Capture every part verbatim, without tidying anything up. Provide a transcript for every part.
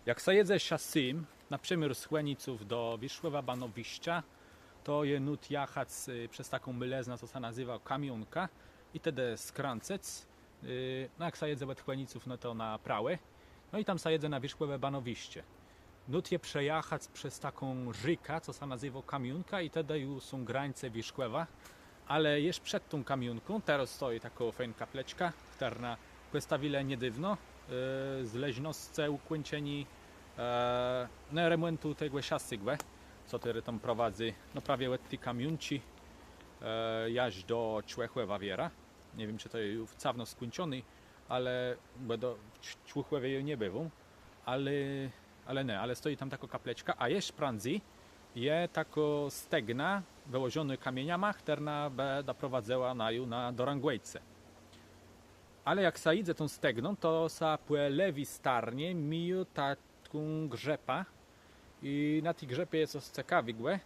Jak sã jedze szasym, na przëmiôr z Chòniców do Wierzchòwa Banowiszcza, to je nót jachac, y, przez taką môlëznã, co sã nazéwô Kamionka, i tedë skrãcëc. Y, no, jak sã jedze òd Chòniców, no to na prawò. No i tam sã jedze na Wierzchòwò Banowiszcze. Nót je przejachac przez taką rzékã, co sã nazéwô Kamionka, i tedë ju są grańce Wierzchòwa. Ale jesz przed tą Kamionką terô stoji takô fejn kaplëczka, chtërną pòstawilë niedôwno, e, z leżnoscë ùkùńczeniô, e, no, remòntu tegò szasygò, co terô tam prowadzy, no, prawie òd ti Kamionczi, e, jaż do Człëchòwa Wiera. Nie wiém, czë to je ju wcôwno skùńczoné, ale, bò do Cz-, Człëchòwa jô nie biwóm, ale, ale nié, ale stoji tam takô kaplëczka, a jesz prãdzy je takô stegna wëłożonô kamieniama, chtërna bë doprowadzëła naju na, do Rangwejce. Ale jak sã jidze tą stegną, to sã pò lewi starnie mijô taką grzëpã i na ti grzëpie je cos cekawégò,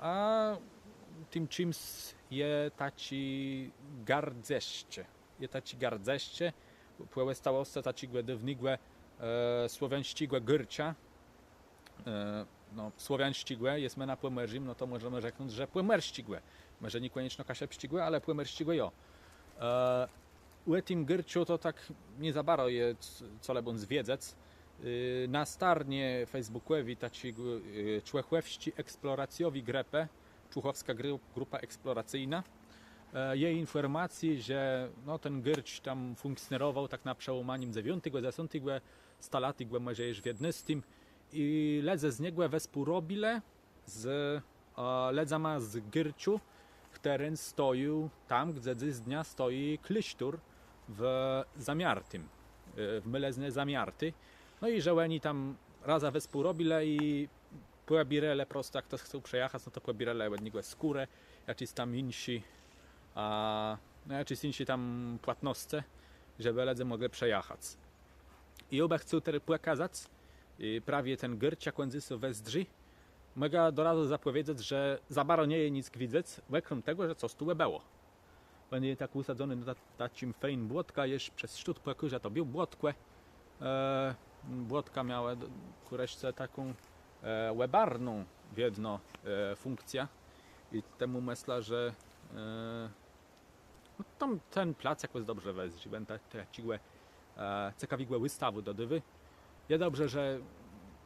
a tim czims je taczé gardzëszcze. Je taczé gardzëszcze, pòòstałoscë taczégò dôwnégò, e, słowiańsczégò gôrcza. E, no, słowiańsczégò, jesmë na Pòmòrzim, no to mòżemë rzeknąc, że pòmòrsczégò. Mòże niekònieczno kaszëbsczégò, ale pòmòrsczégò jo. E, ò tim gôrczu to tak nie za baro je c-, co le bądz wiedzec. E, na starnie facebookòwi taczi, e, człëchòwsczi eksploracjowi grëpë, Człuchowska Gru-, Grupa Eksploracyjna. E, je infòrmacjô, że, no, ten gôrcz tam fùnkcjonérowôł tak na przełómanim dzewiątégò, dzesątégò stalatégò, mòże jesz w jednôstim. I lëdze z niegò wespółrobilë z, e, lëdzama z gôrczu, chtëren stojôł tam, gdze dzysdnia stoji klôsztór w Zamiartim, e, w môlëznie Zamiarti. No i że òni tam razã wespółrobilë i pòbiérelë prosto, jak chtos chcôł przejachac, no to pòbiérelë òd niegò skórë, jaczés tam jinszé, a, no, jaczés jinszé tam płatnoscë, żebë lëdze mòglë przejachac. I jô bë chcôł terô pòkazac, e, prawie ten gôrcz, jak òn dzysô wëzdrzi. Mògã do razu zapòwiedzec, że za baro nie je nic widzec, òkróm tegò, że cos tu bëło. Òn je tak ùsadzony na ta-, taczim fejn błotkã, jesz przez sztót pòkôżã to biô-, błotkò. E, błotka miałë d-, kù reszce taką, e, òbarną wiedno, e, fùnkcjã. I temù mëszlã, że, e, no, tam ten plac jakòs dobrze wëzdrzi, bãdze ta-, taczégò, e, cekawégò wëstawù dodôwôł. Je dobrze, że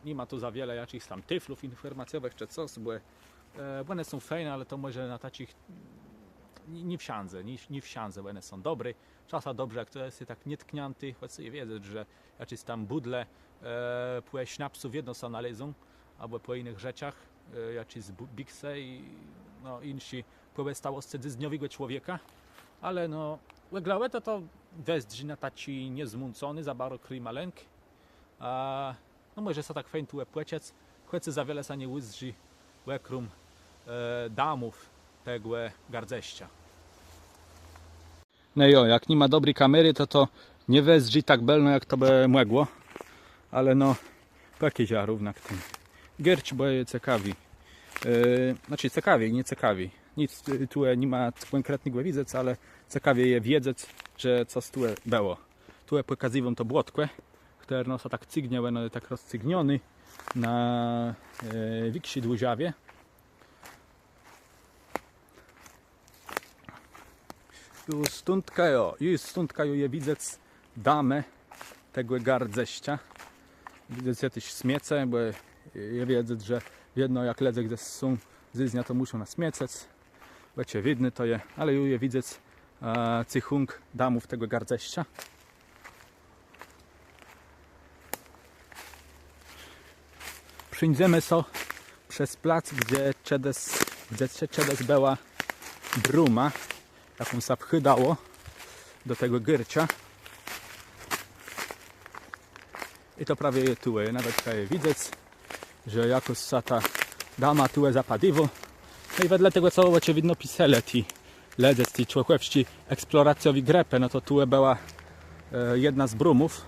ni ma tu za wiele jaczichs tam tôflów infòrmacjowëch czë cos, bò, e, bò òne są fejn, ale to mòże na taczich, nie, nie wszãdze, nie, nie wszãdze òne są dobré. Czasã dobrze, jak to je tak nietkniãté, chòc je wiedzec, że jaczés tam bùdle, e, pò sznapsu wiedno sã nalézą, abò pò jinëch rzeczach, e, jaczés bù-, biksë i, no, jinszé pòòstałoscë dzysdniowégò człowieka. Ale, no, òglowò to, to wëzdrzi na taczi niezmãcony, za baro klimalënk. A, no, mòże sã tak fejn tu pòczëc, chòc za wiele sã nie ùzdrzi òkróm, e, damów tegò gardzëszcza. No jo, jak ni ma dobri kamerë, to to nie wëzdrzi tak bëlno, jak to bë mògło. Ale no, pòkôżã równak ten gôrcz, bò je cekawi. E, znaczi cekawi, nie cekawi. Nic, e, tu, e, ni ma kònkretnégò widzec, ale cekawie je wiedzec, że cos tu, e, bëło. Tu, e, pòkazywóm to błotkò, chtërno sã tak cygnie, òno je tak rozcygniony na, e, wikszi dłużawie. Ju stądka, jo, ju stądka ju je widzec damë tegò gardzëszcza. Widzec je téż smiecë, bò je wiedzec, że wiedno jak lëdze gdzes są dzysdnia, to mùszą nasmiecëc. Bò czë widno to je, ale ju je widzec, e, cëchùnk damów tegò gardzëszcza. Przeńdzemë so przez plac, gdze czedës, gdze czedës bëła bróma, jaką sã wchôdało do tegò gôrcza. I to prawie je tu, je nawet prawie widzec, że jakòs sã ta dama tu zapôdiwô. No i wedle tegò, co òczëwidno piselë ti lëdze z ti człëchòwsczi eksploracjowi grëpë, no to tu bëła, e, jedna z brómów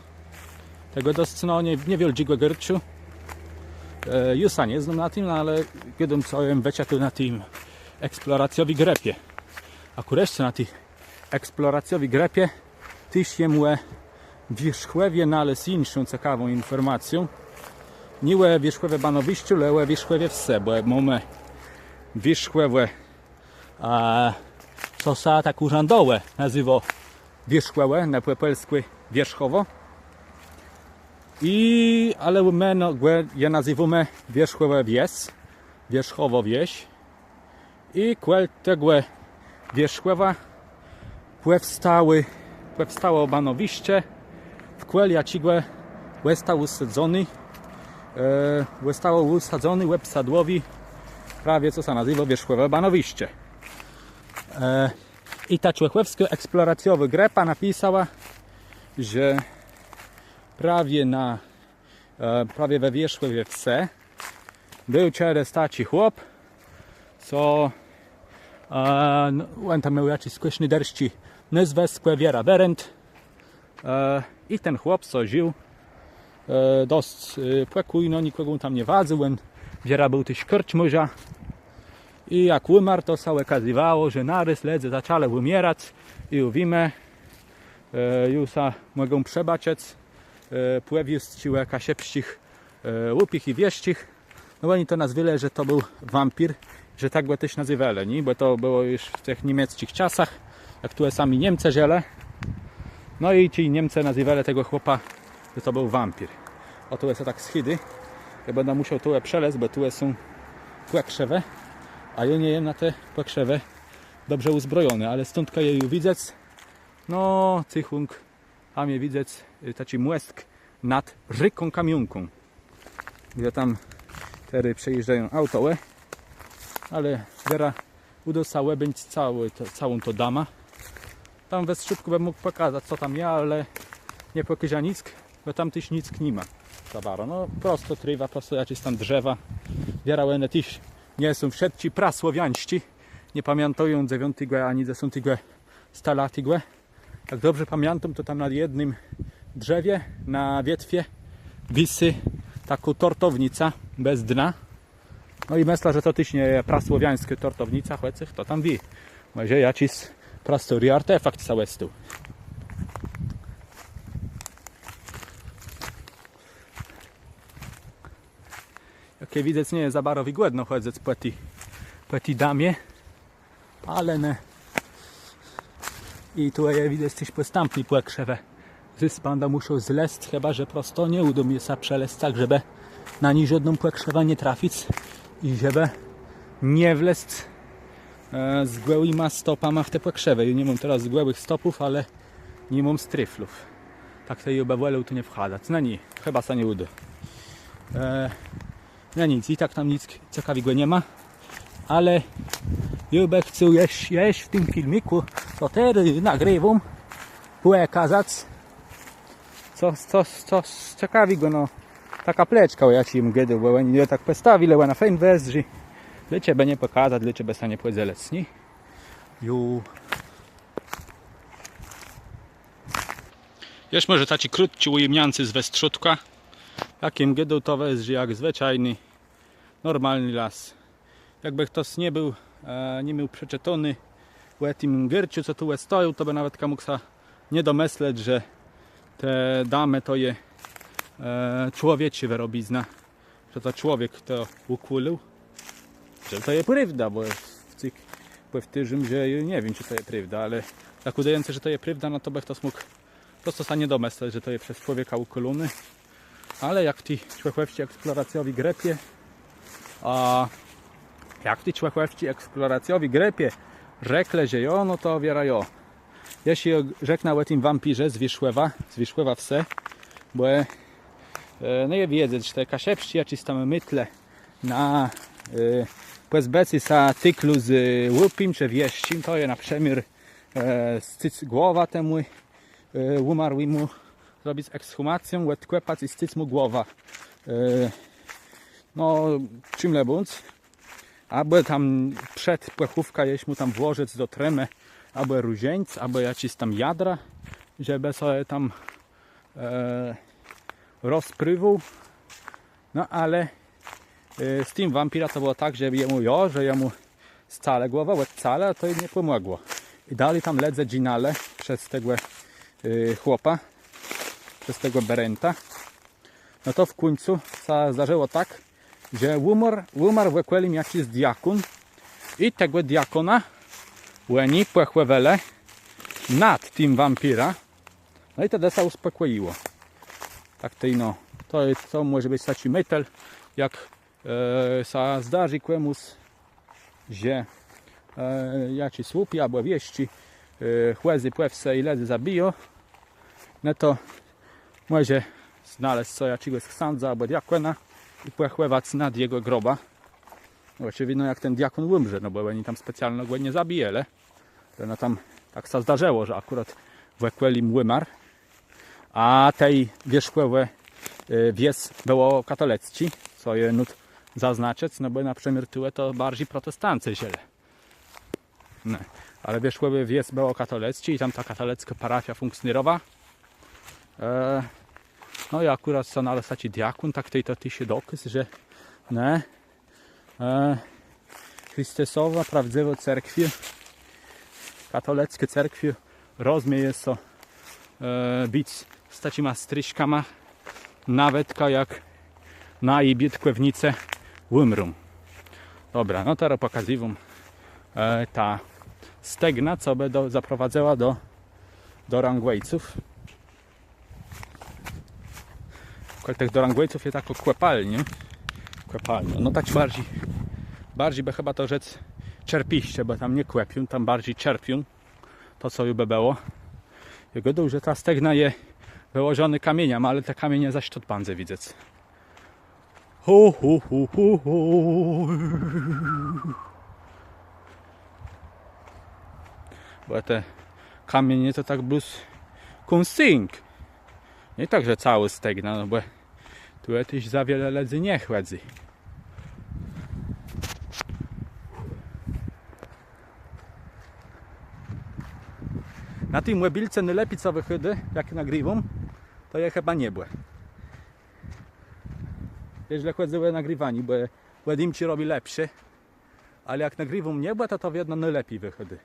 tegò dosc, no, nie, niewiôldżégò gôrczu. E, jô sã nie znóm na tim, no, ale gôdóm, co jem wëczëtôł na ti eksploracjowi grëpie. A kùreszce na ti eksploracjowi grëpie téż jem ò, e, Wierzchòwie nalôzł jinszą cekawą infòrmacjã. Nié ò wierzchòwò banowiszczu, le ò wierzchòwie wsë, bò mómë wierzchòwò, a, co sã tak ùrzãdowò nazéwô wierzchòwò, na pò pòlskù wierzchòwò. I, ale më, no, gò, je nazéwómë wierzchòwò wies, wierzchòwò wies. I kòl tegò wierzchòwa pòwstałë, pòwstało banowiszcze, w kòl jaczégò òstôł ùsadzony, e, òstało ùsadzony òbsadłowi, prawie co sã nazéwô wierzchòwò banowiszcze. E, i ta człëchòwskô eksploracjowô grëpa napisała, że prawie na, e, prawie we Wierzchòwie Wsë béł czedës taczi chłop, co, e, no, òn tam miôł jaczis kòsznôdersczé nôzwëskò, Wiera Berendt. E, i ten chłop so żił, e, dosc, e, pòkójno, nikògò tam nie wadzył, òn, Wiera, béł téż kòrczmôrzã. I jak ùmarł, to sã òkazëwało, że narôz lëdze zaczãlë ùmierac i ju wiémë, e, ju sã mògą przëbôczëc, e, pòwiôstczi ò kaszëbsczich, e, łupich i wieszczich. No òni to nazwelë, że to béł wampir, że tak gò téż nazéwelë, nié? Bò to bëło ju w tëch niemiecczich czasach, jak tu sami Niemcë żëlë. No i ti Niemcë nazéwelë tegò chłopa, że to béł wampir. Ò, tu sã tak schidô. Jô bãdã mùszôł tu przelezc, bò tu są pòkrzëwë, a jô nie jem na te pòkrzëwë dobrze ùzbrojony, ale stądka je ju widzec. No, cychùnk, tam je widzec, y, taczi mòstk nad rzéką Kamiónką, gdze tam terô przejéżdżają auta, ale wierã ùdô sã òbeńc całi, to, całą tã damã. Tam we strzódkù bëm mógł pòkazac, co tam je, ale nie pòkôżã nick, bò tam téż nick ni ma za baro. No, prosto trôwa, prosto jaczés tam drzewa. Wierã òne téż nie są wszëtczé prasłowiańsczé. Nie pamiãtają dzewiątégò ani dzesątégò stalatégò. Jak dobrze pamiãtóm, to tam na jednym drzewie, na wietwie wisy takô tortownica bez dna. No i mëszlã, że to téż nie je prasłowiańskô tortownica, chòc chto tam wié. Mòże jaczis prastôri artefakt sã òstôł. Jak je widzec, nie je za baro wigòdno chòdzëc pò ti, pò ti damie. Ale ne. I tu je widzec téż pòstãpné pòkrzëwë. Zôs bãdã mùszôł zlezc, chëba że prosto nie ùdô mie sã przelezc tak, żebë na niżódną pòkrzëwã nie trafic i żebë nie wlezc, e, z gòłima stopama w te pòkrzëwë. Jô ni móm terô gòłëch stopów, ale ni móm strëflów. Tak tej jô bë wòlôł tu nie wchadac. No nié, chëba sã nie ùdô. E, No nic, i tak tam nick cekawégò ni ma. Ale jô bë chcôł jesz, jesz w tim filmikù, co terô nagriwóm, pòkazac cos, cos, cos cekawégò, no. Ta kaplëczka, ò jaczi jem gôdôł, bò òni jã tak pòstawilë, òna fejn wëzdrzi. Dlôcze bë nie pòkazac, dlôcze bë sã nie pòdzelëc, nié? Ju. Jesz mòże taczi krótczi ùjimniãcé ze westrzódka. Jak jem gôdôł, to wëzdrzi jak zwëczajny, normalny las. Jakbë chtos nie béł, e, ni miôł przeczëtóné ò tim gôrczu, co tu stojôł, to bë nawetka mógł sã nie domëslec, że te damë to je, e, człowieczi wërobizna, że to człowiek to ùkùlił. Że to je prôwda, bò wcyg pòwtôrzóm, że nie wiém, czë to je prôwda, ale tak ùdôwającë, że to je prôwda, no to bë chtos mógł prosto sã nie domëslec, że to je przez człowieka ùkùloné. Ale jak w ti człëchòwsczi eksploracjowi grëpie, a jak w ti człëchòwsczi eksploracjowi grëpie rzeklë, że jo, no to wierã jo. Jesz jô rzeknã ò tim wampirze z Wierzchòwa, z Wierzchòwa Wsë, bò, e, no je wiedzec, że te kaszëbsczé jaczés tam mëtle na, e, pòzbëcé sã tiklu z, e, łupim czë wieszczim, to je na przëmiôr, e, scëc głowã temù, e, ùmarłémù, zrobic ekshùmacjã, òdkòpac i scëc mù głowã. E, no, czim le bądz. Abò tam przed pòchówkã jesz mù tam włożëc do trëmë abò różańc, abò jaczés tam jadra, żebë so tam, e, rozprëwôł. No ale, e, z tim wampirã to bëło tak, że jemù, jo, że jemù scãlë głowã, òdcãlë, a to jim nie pòmògło. I dali tam lëdze dżinãlë przez tegò, e, chłopa. przez tegò Berenta. No to w kùńcu sã zdarzëło tak, że ùmarł, ùmarł w òkòlim jaczis diakón i tegò diakóna òni pòchòwelë nad tim wampirã. No i tedë sã ùspòkòjiło. Tak tej no, to je, to mòże bëc taczi metel, jak e, sã zdarzi kòmùs, że e, jaczis słupi abò wieszczi e, chòdzy pò wsë i lëdzy zabijô, no to mòże znalezc so jaczégòs ksãdza abò diakòna i pòchòwac nad jegò grobã. No, òczëwidno, jak ten diakón ùmrze, no bò òni tam specjalno gò nie zabijelë. No tam tak sã zdarzëło, że akùrat w òkòlim ùmarł. A tej Wierzchòwò, e, wies bëło katolëcczi, co je nót zaznaczëc, no bò na przëmiôr tuwò to barżi protestancë żëlë. No, ale Wierzchòwò wies bëło katolëcczi i tam ta katolëckô parafiô fùnkcjonérowa. E, no i akùrat sã nalôzł taczi diakón, tak tej to téż je dokôz, że ne, e, Christusowô prôwdzëwô cerkwiô, katolëckô cerkwiô rozmieje so e, bëc z taczima strëszkama, nawetka jak naji biôtkòwnicë ùmrą. Dobra, no terô pòkazywóm e, tã stegnã, co bë do, zaprowadzała do, do Rangwejców. Kòl tëch Dorangwejców je takô kòpalniô. Kòpalniô. No tak barżi, barżi bë chëba to rzec czerpiszcze, bò tam nie kòpią, tam barżi czerpią. To co ju bë bëło. Jô gôdôł, że ta stegna je wëłożonô kamieniama, ale te kamienie zôs tu bãdze widzec. Hu, hu, hu, hu, hu. Bò te kamienie to tak blós kąscynk. Nié tak, że całô stegna, no bò tu téż za wiele lëdzy nie chòdzy. Na ti mòbilce nôlepi co wëchôdô, jak nagriwóm, to je chëba niebò. Jeżlë chòdzy ò nagriwanié, bò òdjimczi robi lepszé, ale jak nagriwóm niebò, to to wiedno nôlepi wëchôdô.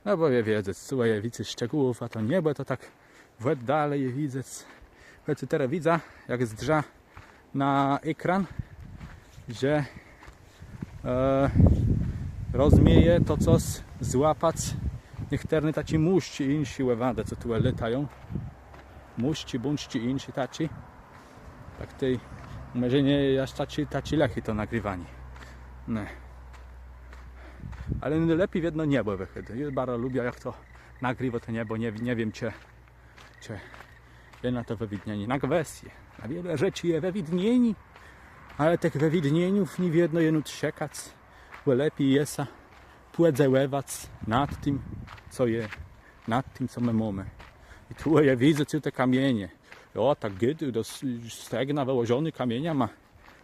No bò je wiedzec, tu je wicy szczegółów, a to niebò to tak w òddali je widzec. Chòc terô widzã, jak zdrzã na ekran, że e, rozmieje to cos złapac niechtërne taczé mùszczi i jinszé òwadë, co tu lôtają. Mùszczi, bączczi i jinszé taczé. Tak tej mòże nie jaż taczé, taczé lëché to nagriwanié. Nié. Ale nôlepi wiedno niebò wëchôdô. Jô baro lubiã, jak to nagriwô to niebò, nie, nie wiém, czë, czë je na to wëwidnienié. Na gwës je. Na wiele rzeczi je wëwidnienié, ale tëch wëwidnieniów nié wiedno je nót szëkac, bò lepi je sã pòdzëwòwac nad tim, co je, nad tim, co më mómë. I tu je widzec te kamienie. Jo, tak gôdô, to s-, stegna wëłożonô kamieniama.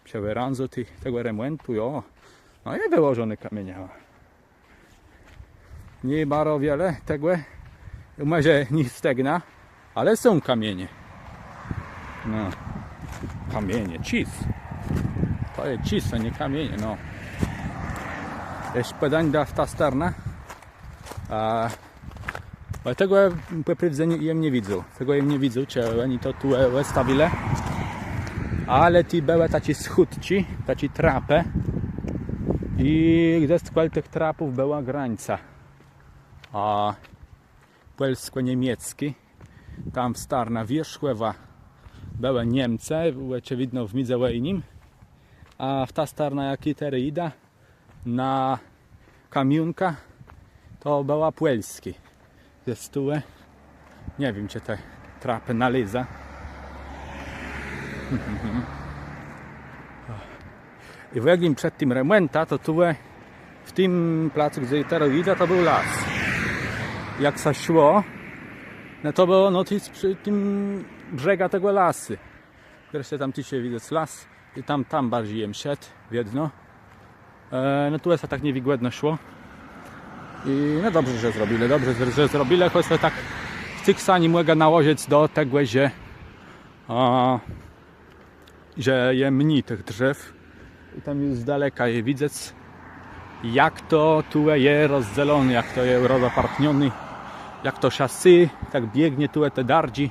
Przë wërazu ti, tegò remòntu, jo. No je wëłożonô kamieniama. Nié baro wiele tegò. Mòże nié stegna, ale są kamienie. No. Kamienie, czis. To je czis, a nié kamienie, no. Jesz pòdóm da w tã starnã. A, ale tegò pò prôwdze nie, jem nie widzôł. Tegò jem nie widzôł, czë òni to tu e, òstawilë. Ale tu bëłë taczé schòdczi, taczé trapë. I gdzes kòl tëch trapów bëła grańca. A pòlskò-niemiecczi. Tam w starnã Wierzchòwa bëłë Niemcë, òczëwidno w midzëwòjnim. A w tã starnã, jak jô terô jidã, na kamiónka, to bëła Pòlskô. Gdzes tu, e, nie wiém, czë te trapë nalézã. I w ògle przed tim remòntã, to tu, e, w tim placu, gdze terô jidã, to béł las. Jak sã szło, no to bëło, no, tu przë tim brzegù tegò lasu. Pierszi tam tu je widzec las i tam, tam barżi jem szedł, wiedno. E, no tu je tak niewigòdno szło. I no dobrze, że zrobilë, dobrze, że, że zrobilë, chòc to tak wcyg sã nie mògã nałożëc do tegò, że, a, że je mni tëch drzew. I tam ju z daleka je widzec, jak to tu je rozdzeloné, jak to je rozapartnioné, jak to szasé tak biegnie tu te dardżi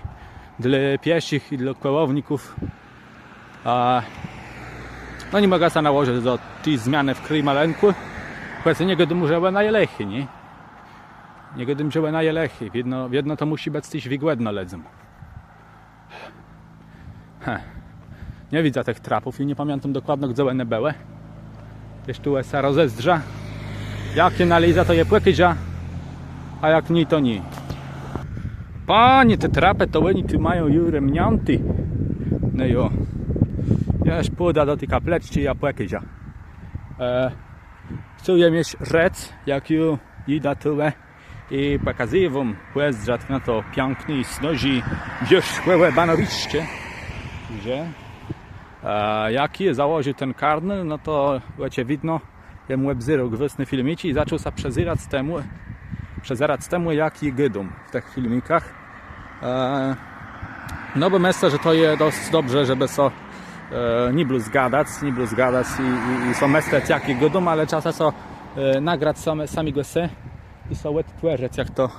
dlô piesëch i dlô kòłowników. A, no ni mògã sã nałożëc do ti zmianë w krôjmalënkù. Chòc nie gôdóm, że òna je lëchô, nié? Nie gôdóm, że òna je lëchô. Wiedno, wiedno to mùszi bëc téż wigòdno lëdzóm. He. Nie widzã tëch trapów i nie pamiãtóm dokładno, gdze òne bëłë. Jesz tu sã rozezdrzã. Jak je nalézã, to je pòkôżã, a jak nié, to nié. Panie, te trapë to òni tu mają ju remniãté. No jo. Jesz pùdã do ti kaplëczczi, jã pòkôżã. E, chcôł jem jesz rzec, jak ju jidã tuwò i pòkazywóm, pòzdrzec na to piãkné i snôżé Wierzchòwò banowiszcze, że, e, jak jem założił ten kanôł, no to òczëwidno jem òbzérôł gwôsné filmiczi i zaczął sã przezerac temù, przezerac temù, jak jô gôdóm w tëch filmikach. E, no bò mëszlã, że to je dosc dobrze, żebë so, e, nié blós gadac, nié blós gadac i, i, i so mëslec, jak jô gôdóm, ale czasã so, e, nagrac sóm-, samégò se i so òdtwòrzëc, jak to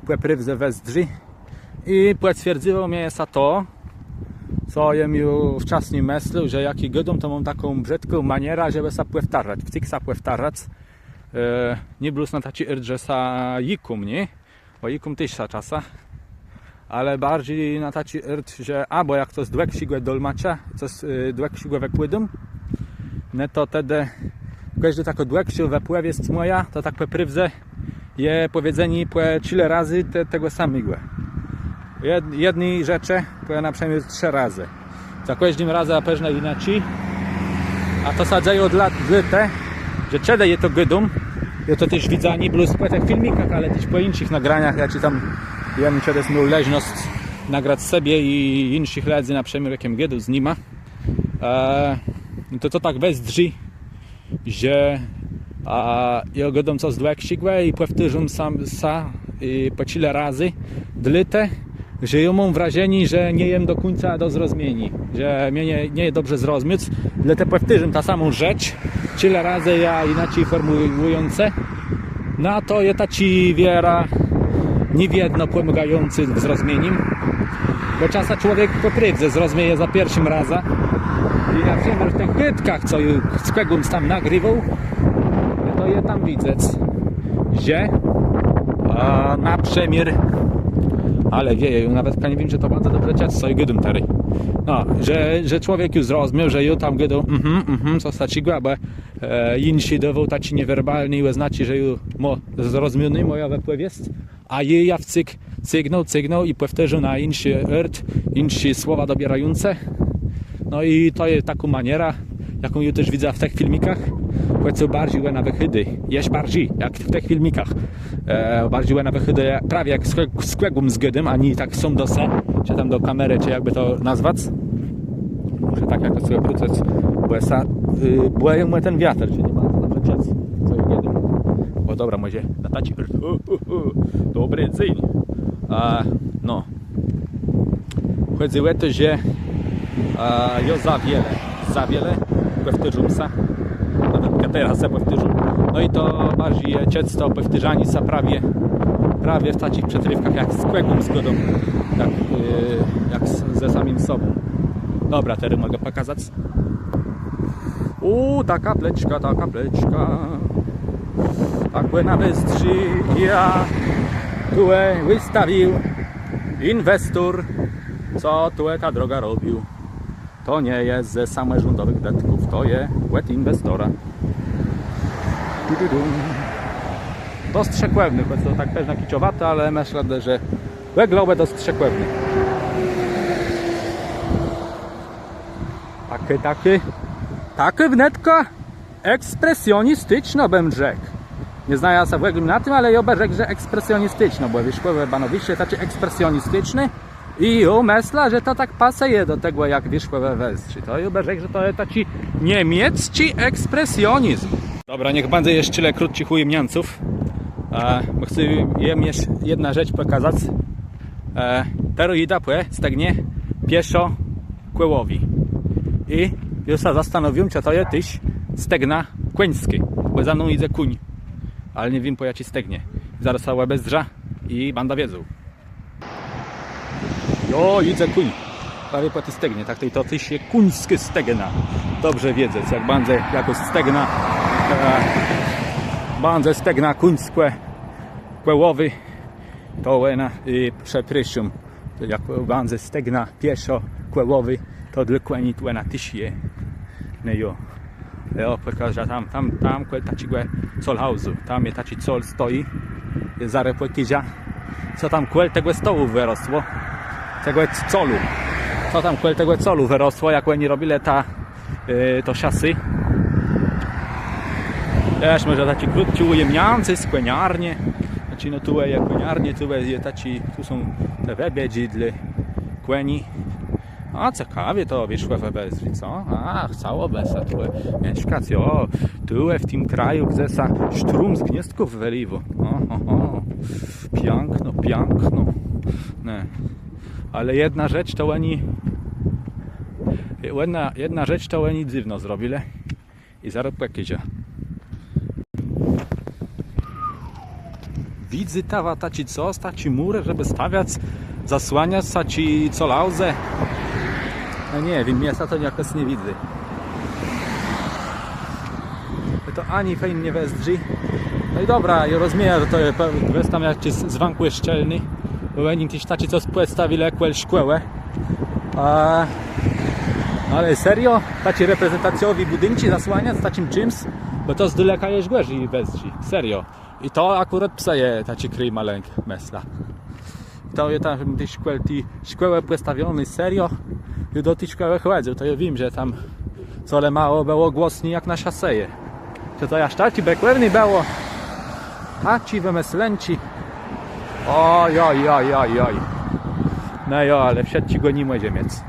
pò prôwdze wëzdrzi. I pòcwierdzëło mie sã to, co jem ju wczasni mëslôł, że jak jô gôdóm, to móm taką brzëdką manierã, żebë sã pòwtarzac, wcyg sã pòwtarzac. E, nié blós na taczi ôrt, że sã jikóm, nié? Bò jikóm téż sã czasã. Ale barżi na taczi ôrt, że abò jak cos dłëgszégò dolmaczã, cos, e, dłëgszégò wëpòwiém, no to tedë kòżdô takô dłëgszô wëpòwiesc mòja, to tak pò prôwdze je pòwiedzenié pò czile razy te-, tegò samégò. Jed-, jedny rzeczë pò na przëmiôr trzë razë. Za kòżdim razã pewno jinaczi. A to sã dzeje òd lat, dlôte, że czedë jô to gôdóm, jô to téż widzã nié blós pò tëch filmikach, ale téż pò jinszich nagraniach, jaczé tam jem czedës miôł leżnosc nagrac sobie i jinszich lëdzy, na przëmiôr jak jem gôdôł z nima. E, to, to tak wëzdrzi, że, a, jô gôdóm cos dłëgszégò i pòwtôrzóm sóm sã, i pò czile razy, dlôte, że jô móm wrażenié, że nie jem do kùńca do zrozmieniô, że mie nie, nie je dobrze zrozmiec, dlôte pòwtôrzóm tã samą rzecz czile razy, jã jinaczi fòrmùłëjącë. No to je taczi wierã nié wiedno pòmôgający w zrozmienim. Bò czasã człowiek pò prôwdze zrozmieje za pierszim razã. I na przëmiôr w tëch gôdkach, co jô z kògùms tam nagriwôł, to je tam widzec, że, a, na przëmiôr, ale wieje, nawet nie wiém, że to baro dobrze czëc, co jô gôdóm terô. No, że, że człowiek ju zrozmiôł, że jô tam gôdôł, mhm, mhm, cos taczégò, abò e, jinszi dôwôł taczi niewerbalny, òznaczi, że ju mô zrozmioné mòjã wëpòwiesc, a jô jã wcyg cygnął, cygnął i pòwtôrzôł na jinszi ôrt, jinszé słowa dobiérającë. No i to je takô maniera, jaką jô téż widzã w tëch filmikach, chòc barżi òna wëchôdô, jesz barżi, jak w tëch filmikach. E, barżi òna wëchôdô prawie jak z kò-, z kògùms gôdóm, a nié tak sóm do se, czë tam do kamerë, czë jakbë to nazwac. Mùszã tak jakòs so òbrócëc, bò jô sã, y, bòjã mie ten wiater, że nie ma co tam czëc, co jô gôdóm. Ò, dobra, mòże na taczi. Dobri dzéń. A, no. Chòdzy ò to, że, a, jô za wiele, za wiele pòwtôrzóm sã. Nawet terô sã pòwtôrzóm. No i to barżi je czëc to pòwtôrzanié sã prawie, prawie w taczich przëtrôfkach jak z kògùms gôdóm, jak, y, jak z, ze samim sobą. Dobra, terô mògã pòkazac. Ò, ta kaplëczka, ta kaplëczka. Tak òna wëzdrzi, jã tu wëstawił inwestor, co tu tã drogã robił. To nie je ze samòrządowëch dëtków, to je òd inwestora. Du, du, du. Dosc szëkòwny, chòc to tak téż na kiczowaté, ale mëszlã, że wëglądô dosc szëkòwny. Takô, takô, takô wnetka ekspresjonisticzno, bëm rzekł. Nie znajã sã w ògóle na tim, ale jô bë rzekł, że ekspresjonisticzno, bò Wierzchòwò banowiszcze taczé ekspresjonisticzné. I jô mëszlã, że to tak pasëje do tegò, jak Wierzchòwò wëzdrzi. To jô bë rzekł, że to je taczi niemiecczi ekspresjonizm. Dobra, niech bãdze jesz czile krótczich ùjimniãców. E, bò chcã jem jesz jedną rzecz pòkazac. E, terô jidã pò stegnie pieszo-kòłowi. I jô sã zastanôwióm, czë to je téż stegna kòńskô, bò za mną jidze kóń. Ale nie wiém, pò jaczi stegnie. Zarôz sã òbezdrzã i bãdã wiedzôł. Ò, jidze kóń. Prawie pò ti stegnie, tak to, to téż je kóńskô stegna. Dobrze wiedzec, jak bãdze jakôs stegna, e, bãdze stegna kóńskò-kòłowô, to òna, e, przeprôszóm, to jak bãdze stegna pieszo-kòłowô, to dlô kòni to òna téż je. No jo. Jo, pòkôżã tam, tam, tam, kòl taczégò colhausu. Tam je taczi col, stoji. Zarô pòkôżã, co tam kòl tegò stołu wërosło. Tegò c-, colu. Co tam kòl tegò colu wërosło, jak òni robilë ta, e, to szasé. Téż mòże taczi krótczi ùjimniãcé z kòniarnią. Znaczi, no tu je kòniarniô, tu je taczi, tu są te wëbiedżi dlô kòni. A, cekawie to wiérzchòwò wëzdrzi, co? A, chcałobë sã tu mieszkac, jo. Tu w tim kraju, gdze sã sztrom z gniôzdków wëléwô. Ò, ò, ò. Piãkno, piãkno. Nié. Ale jedna rzecz to òni, jedna, jedna rzecz to òni dzywno zrobilë. I zarô pòkôżã. Widzyta wa taczi cos, taczi mùr, żebë stawiac, zasłaniac taczi colhausë? No nie wiém, mie sã to jakòs nie widzy. To ani fejn nie wëzdrzi. No i dobra, jô rozmiejã, że to je pe-, gwës tam jaczis zwãk òszczelny, bò òni téż taczi cos pòstawilë kòl szkòłë. A, ale serio? Taczi reprezentacjowi bùdinczi zasłaniac taczim czims? Bò to z dôleka jesz gòrzi wëzdrzi. Serio. I to akùrat psëje taczi krôjmalënk, mëszlã. To je tam téż kòl ti szkòłë pòstawioné, serio. Jô do ti szkòłë chòdzył, to jô wiém, że tam colemało bëło głosni jak na szaséje. Czë to jaż taczé bëkòwné bëło? Taczé wëmëslënczi. Oj, oj, oj, oj, oj. No jo, ale wszëtczégò ni mòże miec.